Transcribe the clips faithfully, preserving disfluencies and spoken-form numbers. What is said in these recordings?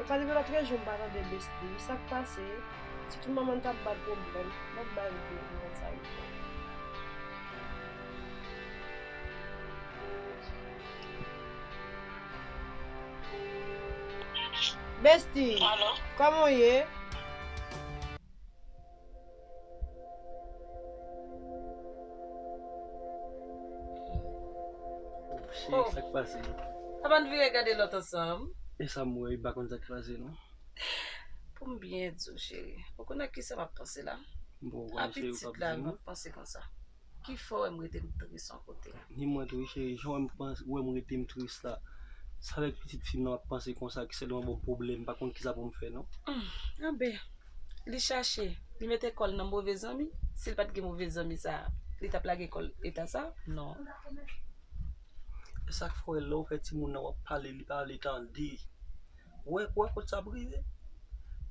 Sa depi lòt jou m pa tande Bestie, sa k pase? Sitou manman l t ap ba l pwoblèm, m ap ba l pwoblèm sa yo. Bestie, Alo? Kòman w ye? Cheri, sa k pase? Apa n vire gade lòt ansanm? E sa m wè, m pa konn sa k pase non. Pou m byen di w, cheri, ou konn ak kisa m ap panse la? Bon, ou konnen cheri, w p ap di m. A pitit la, m ap panse konsa. Ki fè w wè m rete m tris yon kote? Ni mwen tou wi, cheri, jan w wè m panse, w wè m rete m tris la. Se avèk pitit fi m nan m ap panse konsa, ki sèlman ban m pwoblèm, m pa konn kisa pou m fè non. Hmm, anben, li chache, li mete kò l nan move zanmi. Si l pa t gen move zanmi sa, li t ap lage kò l eta sa? Non. E sa k fè w wè lè w fè timoun nan w ap pale, li pa vle tande. Ou wè, ou wè kot sa pou rive?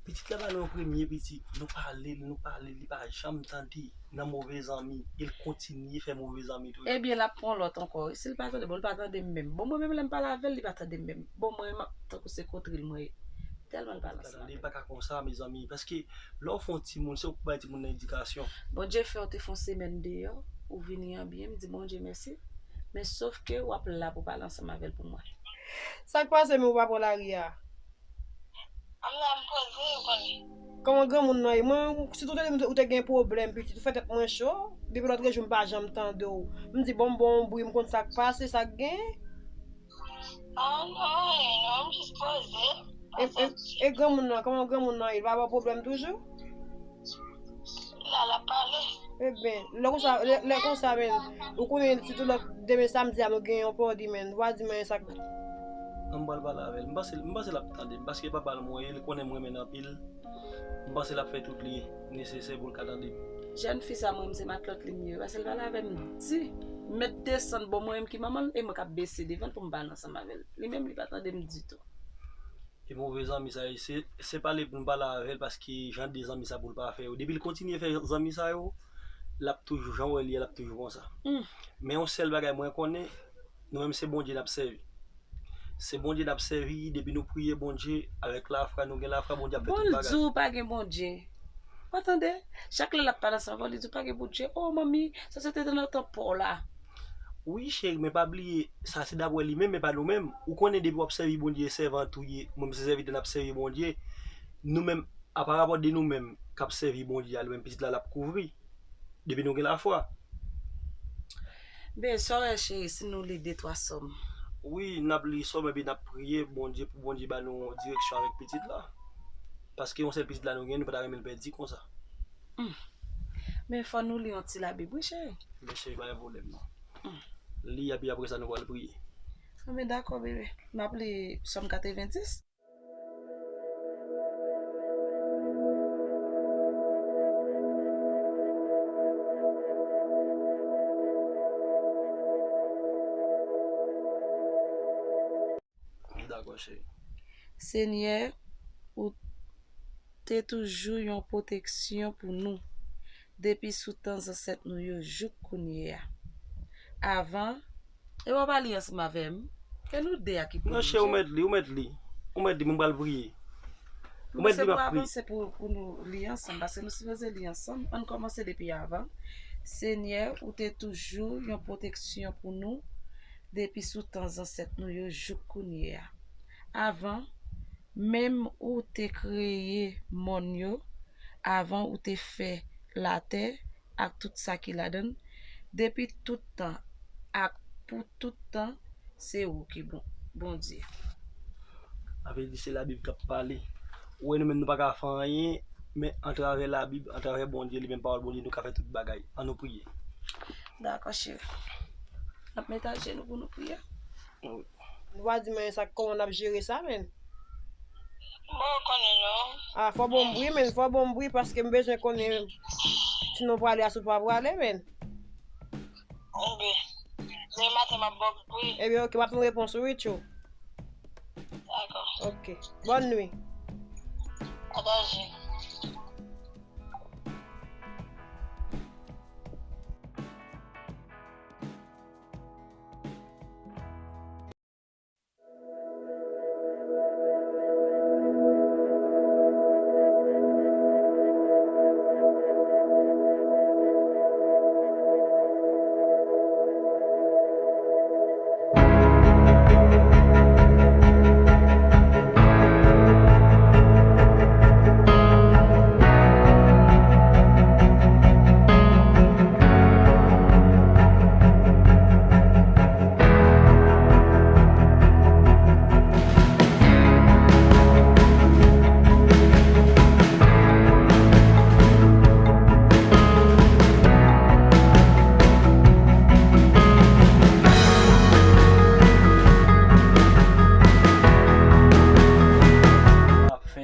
Pitit la ba nou yon premye pitit, nou pale l, nou pale l, li pa janm tande. Nan move zanmi, e l kontinye fè move zanmi toujou. Ebyen, l ap pran lòt ankò wi. Si l pa tande, bon, l pa tande m menm. Bon, mwen menm, lè m pale avè l, li pa tande m menm. Bon, mwen menm, tankou se kontre l mwen ye. Tèlman l pa nan sa. Li pa ka konsa, mezanmi, paske lè w fè yon timoun, se ou k bay timoun nan edikasyon. Bondye fè w te fè yon semèn deyò, ou vini an byen, m di Bondye mèsi. Men sof ke w ap la pou pale ansanm avè l pou mwen. Sa k pase, men ou pa pran lari a? Ann la, m poze, ou konnen. Kòman granmoun nan ye? Mwen, si w te di m ou te gen pwoblèm, pitit, ou fè tèt mwen cho. Depi lòt jou, m pa janm tande w. M di, bon, m bon, bri, m konn sa k pase, sa k genyen. Ah, non, non, m jis poze. E, e, e granmoun nan, kòman granmoun nan ye? Li pa ba w pwoblèm toujou? La, l ap pale. Eben, lè konsa, lè, lè konsa, men, ou konnen, sitou lòt, demen samdi a, nou gen yon pòdi, men, w a di mwen sa k. Non, m pral pale avè l. M panse, m panse l ap tande m, paske papa l mwen, li konnen m renmen l anpil. M panse l ap fè tout li nesesè pou l ka tande m. Jèn fi sa, mwen, se matlòt li m ye, paske l pale avè m di, m mèt desann, bon, mwen menm ki manman l, e mwen k ap bese devan l pou m pale ansanm avè l. Li menm, li pa tande m ditou. E move zanmi sa, e se, se pale pou nou pale avè l, paske jan de zanmi sa pou l pa fè yo. Depi l kontinye fè zanmi sa yo, l ap toujou, jan w wè l ye, l ap toujou konsa. Hmm. Men yon sèl bagay mwen konnen, nou menm se Bondye n ap sèvi. Se Bondye n ap sèvi, depi nou priye Bondye, avèk lafwa, nou gen lafwa, Bondye ap fè tout bagay. Bon, l di w pa gen Bondye. Ou tande? Chak lè l ap pale ansanm avè w, li di w pa gen Bondye. O, manmi, sa se te nan tan pa w la. Wi, cheri, men pa bliye, sa se dapre li menm, men pa nou menm. Ou konnen depi w ap sèvi Bondye, sèvant ou ye, mwen menm se sèvitè n ap sèvi Bondye. Nou menm, a parapò de nou menm k ap sèvi Bondye a, li menm pitit la, l ap kouvri. Depi nou gen lafwa. Ben, sa w wè, cheri, si nou li de twa sòm? Wi, n ap li sòm epi n ap priye Bondye pou Bondye ba nou direksyon avèk pitit la. Paske yon sèl pitit la nou gen, nou pa ta renmen l pèdi konsa. Hmm. Men fò nou li yon ti Labib, wi, cheri. Men cheri, pa gen pwoblèm, non. Hmm. Li, epi apre sa, nou pral priye. Anben, dakò, bebe. M ap li Sòm katrevendis. Dakò, cheri. Senyè, ou te toujou yon pwoteksyon pou nou, depi sou tan zansèt nou yo jouk kounye a. Avan, e w ap li ansanm avè m? E nou de a ki pou li. Non, cheri, ou mèt li, ou mèt li. Ou mèt li, mwen pral priye. Ou mèt li, m ap priye. Avanse pou, pou nou li ansanm, paske nou sipoze li ansanm. Ann kòmanse depi avan. Senyè, ou te toujou yon pwoteksyon pou nou, depi sou tan zansèt nou yo jouk kounye a. Avan menm ou te kreye mòn yo, avan ou te fè latè ak tout sa ki ladan l, depi tout tan ak pou tout tan, se ou ki bon, Bondye. Sa vle di se Labib k ap pale. Ou wè nou menm nou pa ka fè anyen, men atravè Labib, atravè Bondye, li menm pawòl Bondye, nou ka fè tout bagay. Ann nou priye. Dakò, cheri. N ap met ajenou pou nou priye. Wi. Nou pa di mwen sa, kòman n ap jere sa, menn? Bon, ou konnen non. A, fò bon bri, menn, fò bon bri, paske m bezwen konnen si nou prale a, si w pa prale, menn. Enben, demen maten m ap ba w bri. Ebyen, oke, m ap tann repons ou, wi, tchou. Dakò. Oke. Bòn nwi. Pataje.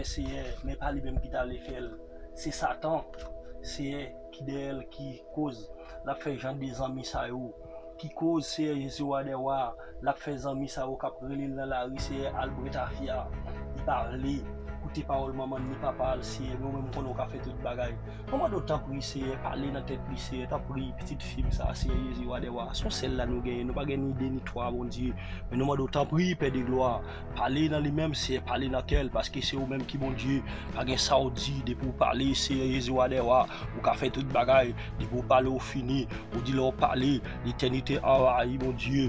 Seyè, men pa li menm ki ta vle fè l. Se Satan, Seyè, ki dèyè l, ki koz l ap fè jan de zanmi sa yo. Ki koz, Seyè Jezi, wa dè wa, l ap fè zanmi sa yo k ap rele l nan lari, Seyè, al bwè tafya. Li pa vle koute pawòl manman l ni papa l, Seyè, men ou menm ou konnen ou ka fè tout bagay. Mwen mande w tanpri, Seyè, pale nan tèt li, Seyè, tanpri, pitit fi m sa, Seyè Jezi, wa dè wa. Se yon sèl la nou genyen, nou pa gen ni de ni twa, Bondye. Men nou mande w tanpri, Pè de glwa, pale nan li menm, Seyè, pale nan kè l, paske se ou menm ki Bondye. Pa gen sa w di, depi w pale, Seyè Jezi, wa dè wa, ou ka fè tout bagay. Depi w pale, ou fini. Ou di lè w pale, letènite anvayi, Bondye.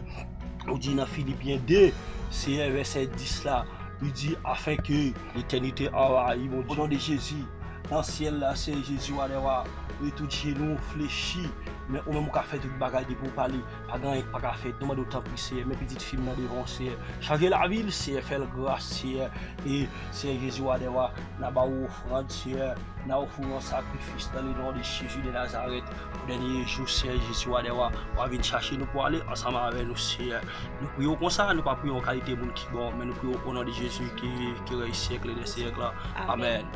Ou di nan Filipyen de, Seyè, vèsè dis la, li di, afenke letènite anvayi, Bondye. O non de Jezi, nan syèl la, Seyè Jezi, wa dè wa, e tout jenou flechi, men ou menm ou ka fè tout bagay depi w pale. Pa gen anyen k pa ka fèt. Nou mande w tanpri, Seyè, men pitit fi m nan devan w, Seyè. Chanje lavi l, Seyè, fè l gras, Seyè. E, Seyè Jezi, wa dè wa, n a ba w ofrann, Seyè. N a ofri w yon sakrifis dans le nom de Jésus de Nazareth. Pou dènye jou, Seyè Jezi, wa dè wa, w a vin chache nou pou ale ansanm avè nou, Seyè. Nou priye w konsa, nou pa priye w an kalite moun ki bon, men nou priye w o non de Jezi ki, ki rèy syèk e dè syèk la. Amèn.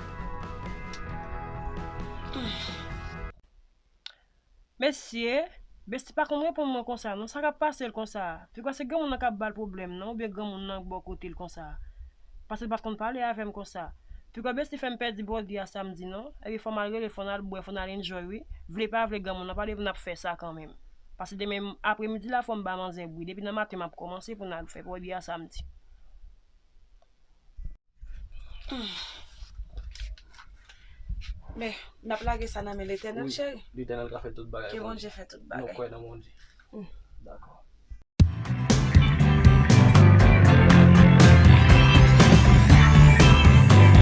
Mesye, Besti pa konn reponn mwen konsa non, sa k ap pase l konsa? Piga se granmoun nan k ap ba l pwoblèm non, oubyen granmoun nan k bò kote l konsa? Paske l pa t konn pale avè m konsa. Piga Besti fè m pèdi bòdi a samdi non, epi fò m al rele, fò n al bwè, fò n al enjoy wi. Vle pa vle granmoun nan pa depi n ap fè sa kanmenm. Paske demen apremidi la fò m ba manzè bri, depi nan maten m ap kòmanse pou n al fè bòdi a samdi. Men, n ap lage sa nan men Letènèl, cheri. Letènèl ka fè tout bagay. Ke Bondye fè tout bagay. Nou kwè nan Bondye. Dakò.